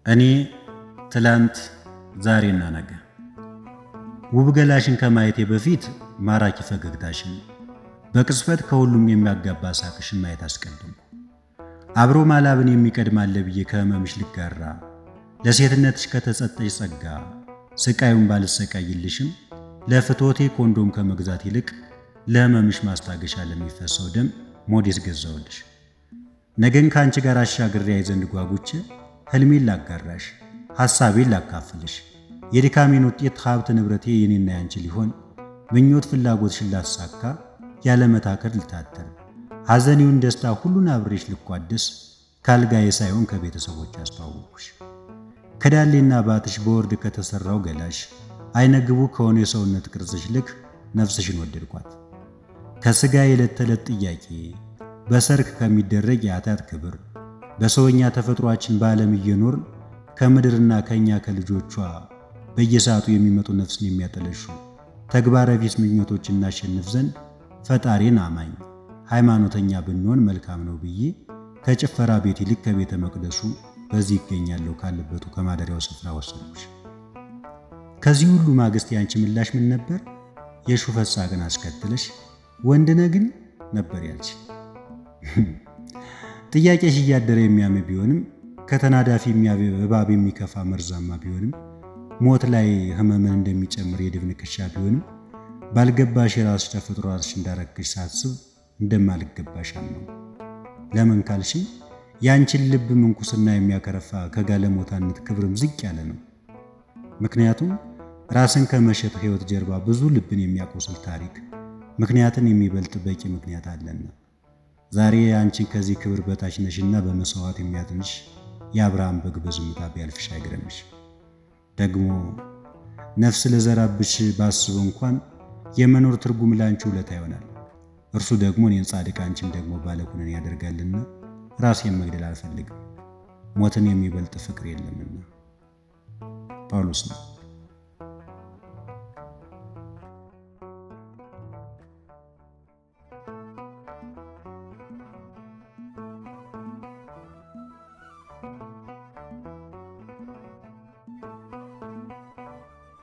እኔ ትላንት ዛሬና ነገ ውብ ገላሽን ከማየቴ በፊት ማራኪ ፈገግታሽን፣ በቅጽበት ከሁሉም የሚያጋባ ሳቅሽን ማየት አስቀድምኩ። አብሮ ማላብን የሚቀድም አለ ብዬ ከህመምሽ ልጋራ፣ ለሴትነትሽ ከተሰጠሽ ጸጋ ስቃዩን ባልሰቃይልሽም ለፍትወቴ ኮንዶም ከመግዛት ይልቅ ለህመምሽ ማስታገሻ ለሚፈሰው ደም ሞዴስ ገዛውልሽ። ነገን ከአንቺ ጋር አሻግሬ አይ ዘንድ ጓጉቼ ህልሜን ላጋራሽ፣ ሐሳቤን ላካፍልሽ፣ የድካሜን ውጤት ሀብት ንብረቴ የኔና ያንቺ ሊሆን ምኞት ፍላጎትሽን ላሳካ ያለመታከት ልታትር፣ ሐዘኔውን ደስታ ሁሉን አብሬሽ ልቋደስ ካልጋዬ ሳይሆን ከቤተሰቦች አስተዋወቅኩሽ። ከዳሌና ባትሽ በወርድ ከተሰራው ገላሽ አይነ ግቡ ከሆነ የሰውነት ቅርጽሽ ልክ ነፍስሽን ወደድኳት። ከስጋ የዕለት ተዕለት ጥያቄ፣ በሰርክ ከሚደረግ የኃጢአት ክብር፣ በሰውኛ ተፈጥሯችን በዓለም እየኖርን ከምድርና ከእኛ ከልጆቿ በየሰዓቱ የሚመጡ ነፍስን የሚያጠለሹ ተግባረ ቢስ ምኞቶች እናሸንፍ ዘንድ ፈጣሪን አማኝ ሃይማኖተኛ ብንሆን መልካም ነው ብዬ ከጭፈራ ቤት ይልቅ ከቤተ መቅደሱ በዚህ ይገኛለሁ ካለበቱ ከማደሪያው ስፍራ ወሰድኩሽ። ከዚህ ሁሉ ማግስት ያንቺ ምላሽ ምን ነበር? የሹፈት ሳቅን አስከትለሽ ወንድ ነህ ግን ነበር ያልሽ። ጥያቄሽ እያደረ የሚያም ቢሆንም፣ ከተናዳፊ እባብ የሚከፋ መርዛማ ቢሆንም፣ ሞት ላይ ህመምን እንደሚጨምር የድብ ንክሻ ቢሆንም፣ ባልገባሽ የራስሽ ተፈጥሮ ራስሽ እንዳረክሽ ሳስብ እንደማልገባሽ አመንኩ። ለምን ካልሽኝ ያንቺን ልብ ምንኩስና የሚያከረፋ ከጋለሞታነት ክብርም ዝቅ ያለ ነው። ምክንያቱም ራስን ከመሸጥ ሕይወት ጀርባ ብዙ ልብን የሚያቆስል ታሪክ፣ ምክንያትን የሚበልጥ በቂ ምክንያት አለና። ዛሬ አንቺን ከዚህ ክብር በታች ነሽና በመስዋዕት የሚያድንሽ የአብርሃም በግ በዝምታ ቢያልፍሽ አይግረምሽ። ደግሞ ነፍስ ለዘራብሽ ባስብ እንኳን የመኖር ትርጉም ለአንቺ ውለታ ይሆናል። እርሱ ደግሞ እኔን ጻድቅ አንቺን ደግሞ ባለኩነን ያደርጋልና ራሴን መግደል አልፈልግም። ሞትን የሚበልጥ ፍቅር የለምና። ጳውሎስ ነው።